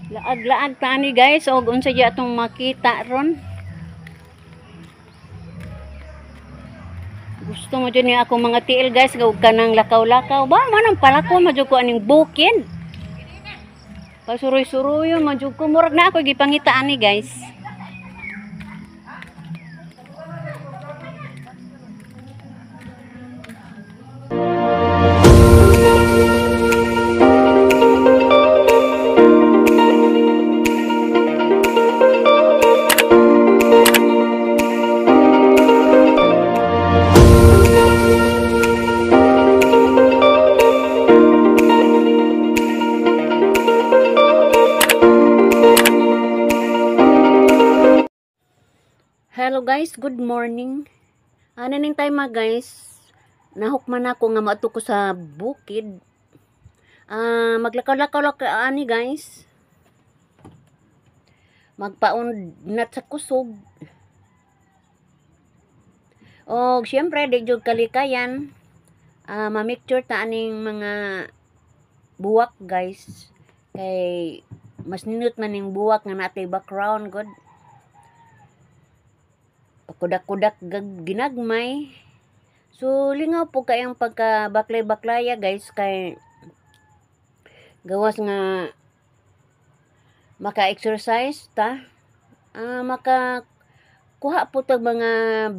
Laag-laag tani guys, og unsa di atong makita ron. Gusto mo dyan ako mga tiil guys, gawag ka ng lakaw-lakaw. Ba, manang palako, madyo ko aning bukid. Pasuroy-suroy, madyo ko. Murag na ako, gipangitaan ni guys. Hello guys, good morning. Ano ning time guys? Nahukman ako nga maadto ko sa bukid. Maglakaw-lakaw ani guys. Magpaunat sa kusog. Og syempre di jud kalikayan. Ma-mixture ta aning mga buwak guys. Kay mas nindot man ning buwak nga natay background god. Kudak-kudak ginagmay. So lingaw po kayang pagka baklay-baklaya guys kay gawas nga maka-exercise ta, maka kuha po tag mga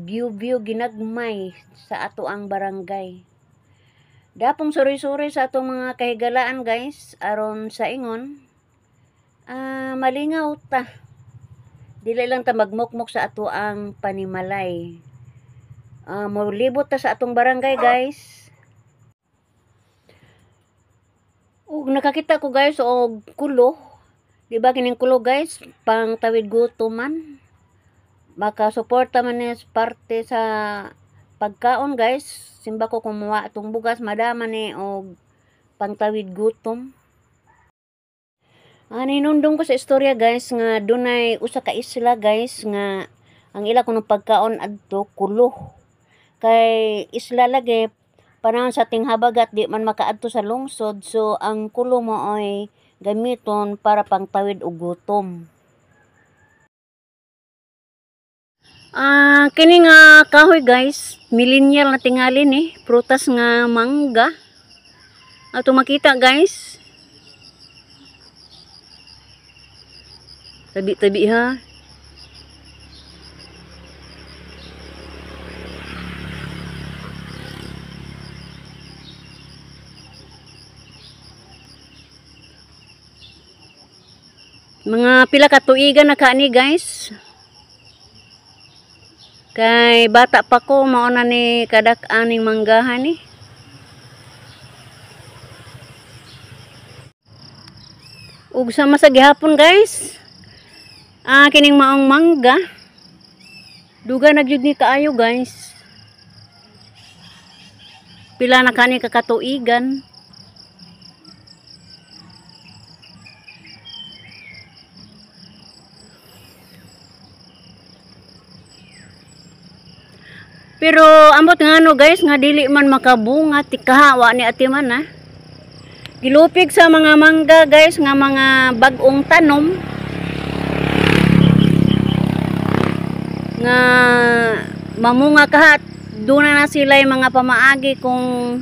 view-view ginagmay sa ato ang barangay. Dapong suri-suri sa atong mga kahigalaan guys aron sa ingon malingaw ta. Dili lang ta magmukmok sa ato ang panimalay. Molibot ta sa atong barangay guys. Ug nakakita ko guys og kulo. Di ba kining kulo guys, pang tawid gutom man. Makasuporta man ni parte sa pagkaon guys. Simba ko kumuha atong bugas, madama ni og pangtawid gutom. Ninundong ko sa istorya guys nga dunay usa ka isla guys nga ang ila kuno pagkaon adto kulo. Kay isla lagi panahon sa tinghabagat di man makaadto sa lungsod, so ang kulo mo ay gamiton para pangtawid og gutom. Kini nga kahoy guys, millennial na tingali ni, prutas nga mangga. Ato makita guys. Tabi-tabi ha. Mga pila ka tuigan na kaani guys. Kay bata pa ko mao na ni kadak-aning manggahan ni. Ug sama sa gihapon guys. Kining maong mangga. Duga na gyud ni kaayo guys. Pila na kani kakatuigan. Pero ambot nga ano guys nga dili man makabunga tikahawa ni ati man ha. Gilupig sa mga mangga guys nga mga bag-ong tanom. Nga mamunga kahat doon na sila yung mga pamaagi kung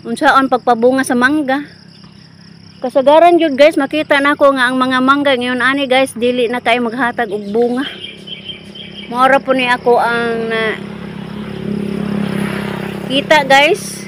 unsaon pagpabunga sa mangga. Kasagaran jud guys makita nako nga ang mga mangga ngayon ani guys dili na kay maghatag og bunga. Mora po ni ako ang kita guys.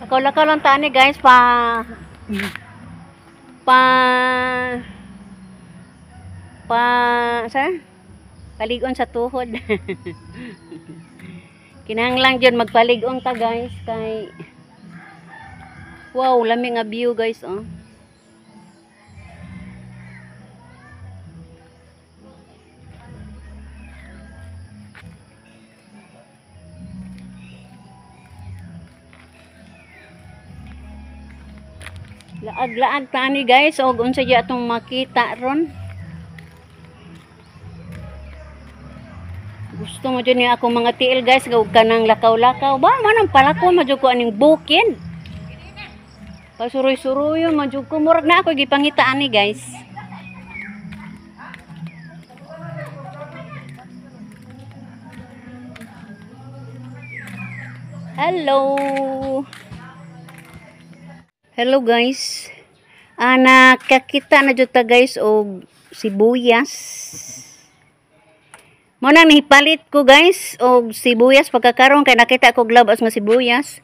Lakaw-lakaw lang tani guys pa sa paligon sa tuhod. Kinahanglan jud magpaligon ta guys kay wow lami nga view guys oh. Laag-laag tani guys og unsa di atong makita ron. Gusto mo dyan niya akong mga tiil guys, gawag ka ng lakaw-lakaw. Ba, manang palako, madyo ko aning bukid. Pasuroy-suroy, madyo ko. Murag na ako, gipangitaan ni guys. Hello! Hello guys. Nakakita na dyan ta guys og sibuyas. Mo nang nipalit ko guys og sibuyas pagkakaroon kay nakita ko glabas nga sibuyas.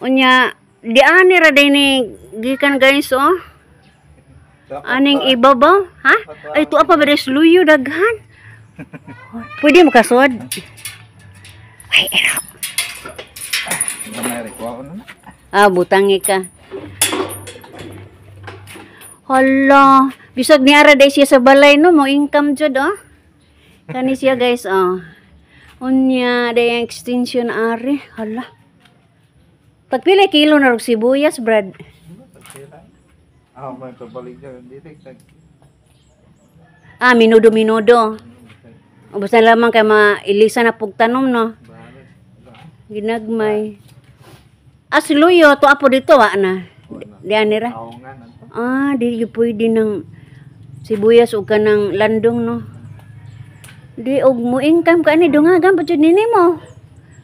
Unya diani ra day ni gikan guys oh. Aning ibabaw, ha? Ay tuwa pa ba luyo daghan. Pwede mo kasod. Ay ero. Ah, butangi ka. Hala, bisag niara day siya sa balay no, mo income jud oh. Kani siya guys oh. Unya day ang extension ari. Hala. Tagpila kilo na rog sibuyas, Brad? Ah, may pabalik dito. Ah, minudo-minudo. O basta lamang kay mailisa na pugtanom no. Ginagmay. Ah, siluyo to apo dito wa na. Di ani ra. Ah, di gyud pwede ng sibuyas ug kanang landong no. Di og mo income ka ani dungagan pa jud nini mo.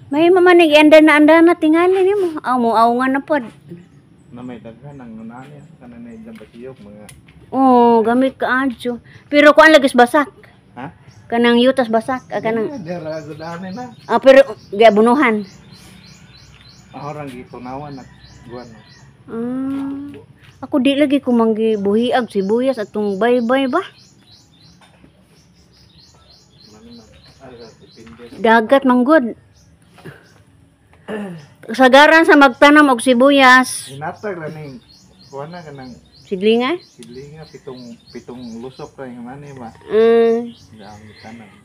May mamanig anda na tingali nimo. Aw mo aw nga na pod. Na may daghan ang nunani kanan na dyan basiyok mga. Oh, gamit ka adyo. Pero kuan lagi basak. Ha? Kanang yutas basak, ah, kanang Dira gudane na. Ah, pero giabunuhan. Ahorang gitunawan na guan. Ah, ako di lagi ko manggi buhiag sibuyas atong baybay ba. Dagat manggod. Sagaran sa magtanam og sibuyas. Hinatag ra ning kuan na kanang sidlinga. Sidlinga pitong lusok ra yung ani ba.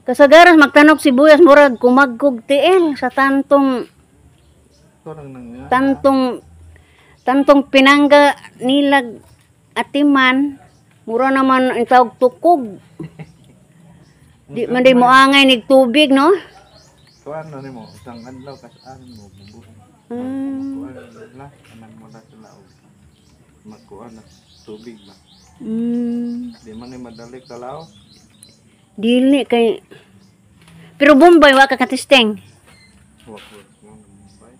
Kasagaran magtanom sibuyas murag kumagkog tiil sa tantong tantong pinangga nilag atiman mura naman ang tawag tukog. Di man day moangay nig tubig no. Kuan na nimo isang adlaw kasaan mo bubuhay. Kuan na kanan mo na sila og magkuan na tubig ba. Di man ni madali kalaw. Dili kay pero Bombay wa ka katesting. Wa ko Bombay.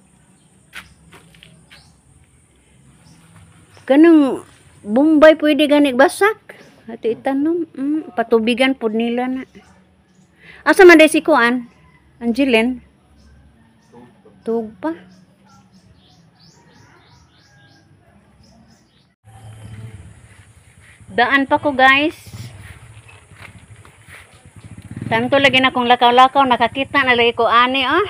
Kanang Bombay pwede gani basak. Ato itanom, patubigan pod nila na. Asa man day si kuan? Angeline? Tug pa. Daan pa ko guys. Tanto lagi na kong lakaw-lakaw, nakakita na lagi ko ani oh.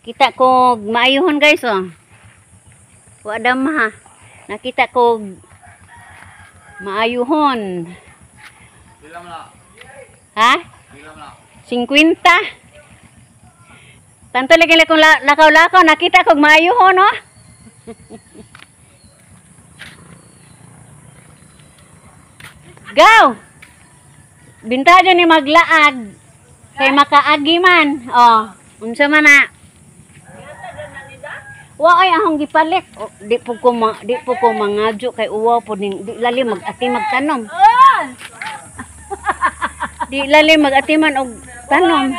Kita ko maayuhon guys oh. Wa dama ha. Nakita ko maayuhon. Ha? 50. Tanto lagi na kong lakaw-lakaw, nakita ko maayuhon oh. Go! Binta dyan ni maglaag. Kay makaagi man. Oh, unsa man na? Wa ay ahong gipalit. Oh, di po ko mangadyo kay uwaw po ning di lali mag-ati magtanom. Di lali mag-atiman og tanom.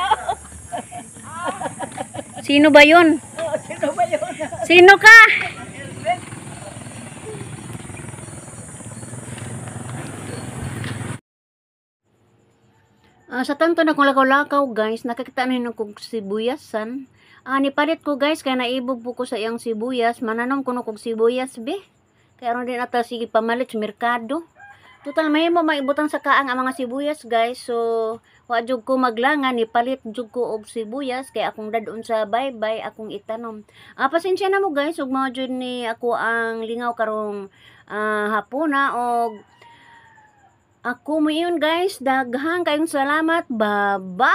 Sino ba 'yun? Sino ba 'yun? Sino ka? Sa tanto na kong lakaw-lakaw guys, nakakita na yun kong sibuyasan. Nipalit ko guys, kaya naibog po ko sa iyang sibuyas. Mananom ko no kong sibuyas be. Kaya ron din ata sige pamalit sa merkado. Total, may mo maibutan sa kaang ang mga sibuyas guys. So, wa jud ko maglangan, nipalit jud ko og sibuyas. Kaya akong dadon sa baybay, akong itanom. Pasensya na mo guys, ug mao jud ni ako ang lingaw karong hapuna og ako mo yun guys, daghang kayong salamat. Bye-bye!